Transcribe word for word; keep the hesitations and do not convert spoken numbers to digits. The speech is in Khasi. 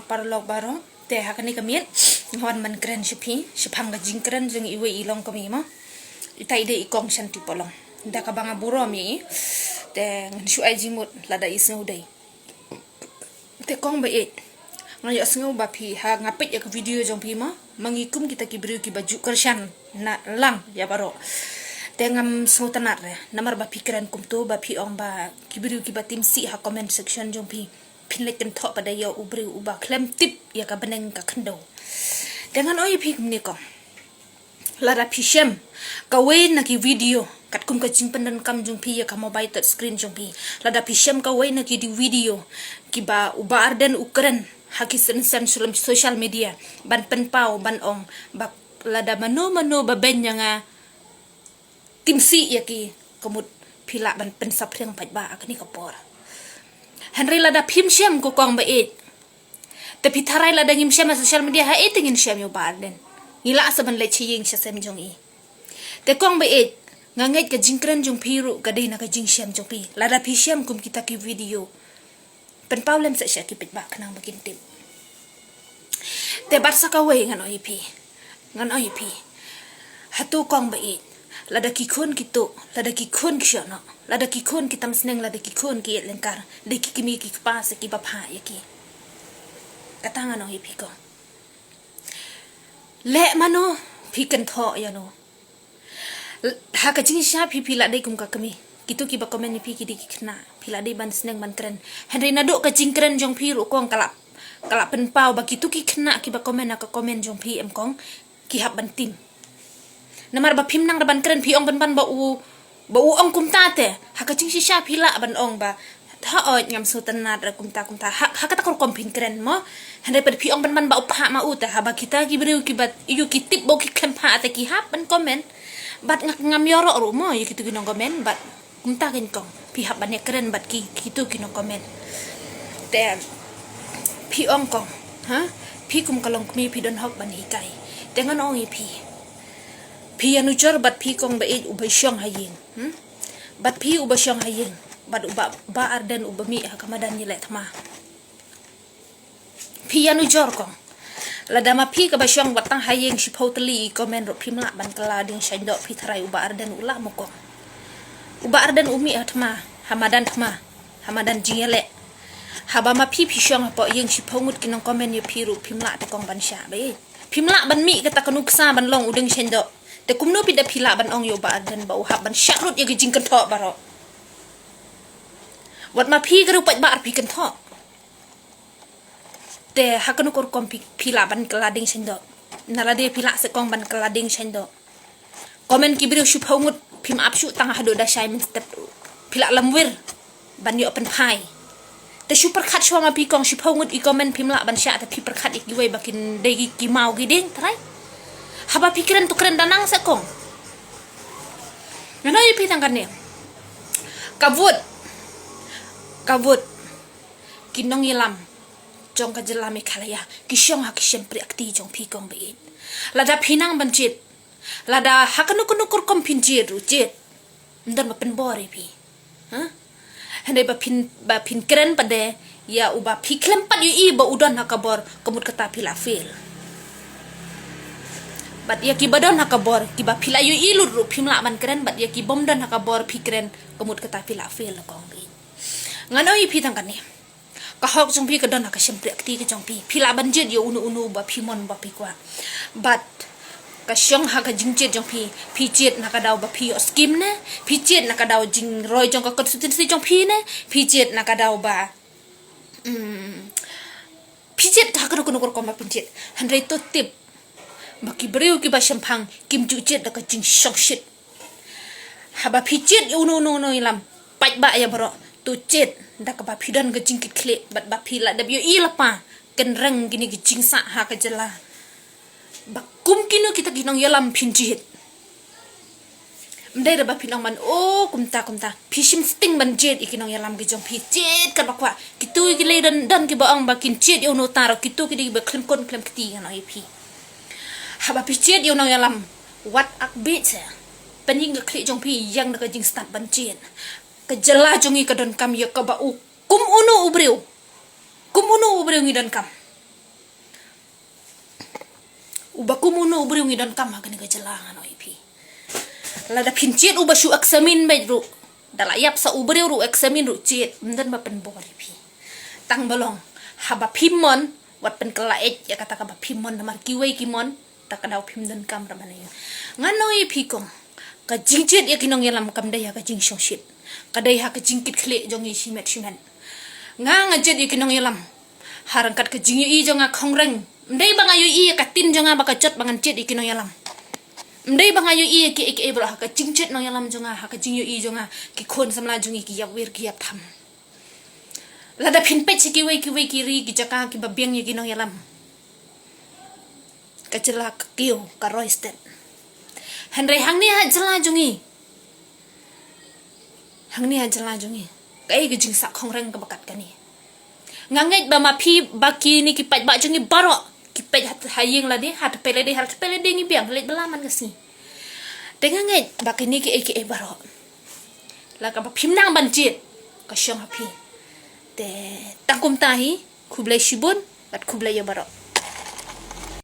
Paralok baroh, te ha kane ka miet nga wan ban kren sha phi shaphang ka jingkren jong iwei i longkmie mo. Ita i dei i kong Shanti Polong. Da kaba nga burom ïa i, te ngan shu ai jingmut lada i sngew dei. Te kong ba ïeit, nga ïohsngew ba phi, ha nga peit ïa ka video jong phi mo, ma ngi kum kita ki briew kiba ju kyrshan na lang ïa baroh. Te ngam sngewtynnat re namar ba phi kren kumto, ba phi ong ba ki briew kiba tim sih ha comment section jong phi, phin leit kynthoh pat ïa u briew uba khlem tip ïa ka bneng ka khyndew. Te ngan ong ïa phi kumne kong, lada phi shem kawei na ki video katkum ka jingpyndonkam jong phi ïa ka mobile touch screen jong phi, lada phi shem kawei na ki di video kiba u Bah Ardent u kren ha ki sensor social media ban pynpaw ban ong ba lada mano mano ba beiñ ïa nga, tim sih ïa ki, ka mut phi lah ban pynsaphriang pat ba ha kane ka por. Hynrei lada phim shem ko kong ba ïeit, te phi tharai lada ngim shem ha social media, ha ei te ngin shem ïa u Bah Ardent? Ngi lah sa ban leit sha ïing sha sem jong i. Te kong ba ïeit, nga ngeit ka jingkren jong phi ruh ka dei na ka jingshem jong phi. Lada phi shem kum kita ki video, pynpaw lem sa sha ki paidbah khnang ba kin tip. Te bad sa kawei ngan ong ïa phi, ngan ong ïa phi, hato kong ba ïeit, lada ki khun ki tuh, lada ki khun ki shoh noh, lada ki khun ki tam sneng, lada ki khun ki ïeit lyngkar, dei ki kmie ki kpa sa kiba phah ïa ki. Kata ngan ong ïa phi kong. Leh mano, phi kynthoh ïa no. Ha ka jingshisha phi, phi la dei kum ka kmie. Kito kiba comment ïa phi ki dei ki khynnah, phi la dei ban sneng ban kren. Hynrei naduh ka jingkren jong phi ruh kong, ka la, ka la pynpaw ba kito ki khynnah kiba comment ha ka comment jong phi em kong, ki hap ban tim. Namar ba phim nang da ban kren, phi ong pynban ba u, ba u ong kumta te. Ha ka jingshisha phi lah ban ong ba, hooid, ngam sngewtynnat re kumta kumta. Ha, ha kata ka rukom phin kren mo. Hynrei pat phi ong pynban ba u phah ma u te, haba kita ki briew kiba ïoh ki tip ba u ki khlem phah te ki hap ban comment. Bad nga, ngam ïaroh ruh mo ïa kito ki nong comment, bad kumta kein kong, phi hap ban ïa kren bad ki, kito ki nong comment. Te phi ong kong, ha? Phi kum ka longkmie phi don hok ban hikai. Te ngan ong ïa phi, phi ïanujor bad phi kong ba ïeit uba shong ha ïing, hmm? Bad phi uba shong ha ïing, bad u Bah, Bah Ardent uba mih ha ka madan ïaleh thma. Phi ïanujor kong. Lada ma phi kaba shong bad tang ha ïing shiphew tylli i comment ruh phim lah ban kylla dieng shain doh, phi tharai u Bah Ardent u lah mo kong? U Bah Ardent u mih ha thma, ha madan thma, ha madan jingïaleh. Haba ma phi phi shong hapoh ïing shiphew ngut ki nong comment ïa phi ruh phim lah te kong ban shah ba ïeit. Phim lah ban mih kata ka nuksa ban long u dieng shain doh. Te kumno phi da phi lah ban ong ïa u Bah Ardent ba u hap ban shah lut ïa ki jingkynthoh baroh? Wat ma phi ka ruh pat ba ar phi kynthoh. Te ha kano ka rukom phi, phi lah ban kylla dieng shain doh? Na lade phi lah se kong ban kylla dieng shain doh. Comment ki briew shiphew ngut phim ap shuh tang haduh da shai mynstep. Phi lah lamwir ban ïoh pynphai. Te shu pyrkhat shuwa ma phi kong, shiphew ngut i comment phim lah ban shah, te phi pyrkhat ïa kiwei ba kin dei ki, ki maw ki dieng, trai. Haba phi kren to kren da nang se kong. Ngan ong ïa phi tang kane. Ka vote, ka vote ki nongïalam jong ka jylla Meghalaya ki shong ha ki shympriahkti jong phi kong ba ïeit. Lada phi nang ban jied, lada ha kano kano ka rukom phin jied ruh jied, ym don ba pynbor ïa phi. Ha? Hynrei ba phin, ba phin kren pat de ïa uba phi khlem pat ïohi ba u don ha ka bor, ka mut kata phi la fail. Bad ïa kiba don ha ka bor, kiba phi la ïohi lut ruh phim lah ban kren, bad ïa kibym don ha ka bor phi kren, ka mut kata phi la fail kong ba ïeit. Ngan ong ïa phi tang kane. Ka hok jong phi ka don ha ka shympriahkti ka jong phi. Phi lah ban jied ïa uno uno ba phi mon ba phi kwah. Bad ka shong ha ka jingjied jong phi, phi jied na ka daw ba phi ïoh skim ne, phi jied na ka daw jingroi jong ka constituency jong phi ne, phi jied na ka daw ba, mm, phi jied ha kano kano ka rukom ba phin jied. Hynrei to tip ba ki briew kiba shemphang kim ju jied da ka jingshongshit. Haba phi jied ïa uno uno uno ïalam, paidbah ïa baroh, to jied da kaba phi don ka jingkitkhlieh bad ba phi lah dep ïohi lypa kynreng kine ki jingsah ha ka jylla. Ba kum kino kita ki nongïalam phin jied. Ym dei da ba phin ong ban, oh, kumta kumta. Phi shim sting ban jied ïa ki nongïalam ki jong phi, jied katba kwah. Kito ki lei don, don kiba ong ba kin jied ïa uno uta ruh, kito ki dei kiba khlem khun khlem kti, ngan ong ïa phi. Haba phi jied ïa u nongïalam, wat ak bit se. Pynïeng ka khlieh jong phi, ïeng da ka jingstad ban jied. Ka jylla jong ngi ka donkam ïa kaba u, kum uno u briew. Kum uno u briew ngi donkam. Uba kum uno u briew ngi donkam ha kane ka jylla, ngan ong ïa phi. Lada phin jied uba shu examine beit ruh, da la ïap sa u briew ruh examine ruh jied, ym don ba pynbor ïa phi. Tang ba long haba phim mon, wat pynkylla eit ïa kata kaba phim mon, namar kiwei ki mon, ta ka daw phim donkam ruh ban ïa. Ngan ong ïa phi kong, ka jingjied ïa ki nongïalam kam dei ha ka jingshongshit, ka dei ha ka jingkitkhlieh jong ngi shimet shimet. Nga, nga jied ïa ki nongïalam ha ryngkat ka jingïohi jong nga khongryng. Ym dei ba nga ïohi ïa ka ktien jong nga ba ka jot ba ngan jied ïa ki nongïalam. Ym dei ba nga ïohi ïa kiei kiei baroh, ha ka jingjied nongïalam jong nga, ha ka jingïohi jong nga, ki khun samla jong ngi ki ïap wir ki ïap tham. Lada phin peit sha kiwei kiwei ki ri ki jaka kiba biang ïa ki nongïalam, ka jylla ka kiew, ka roi stet. Hynrei hangne ha jylla jong ngi, hangne ha jylla jong ngi, kaei ka jingsah khongryng kaba kat kane? Nga ngeit ba ma phi, ba kine ki paidbah jong ngi baroh ki peit ha, ha ïing lade, ha tpei lade, ha tpei lade ngi biang, leit bylla man ka sngi. Te nga ngeit ba kine kiei kiei baroh, la kaba phim nang ban jied, ka shong ha phi. Te tang kumta hi, khublei shibun bad khublei ïa baroh.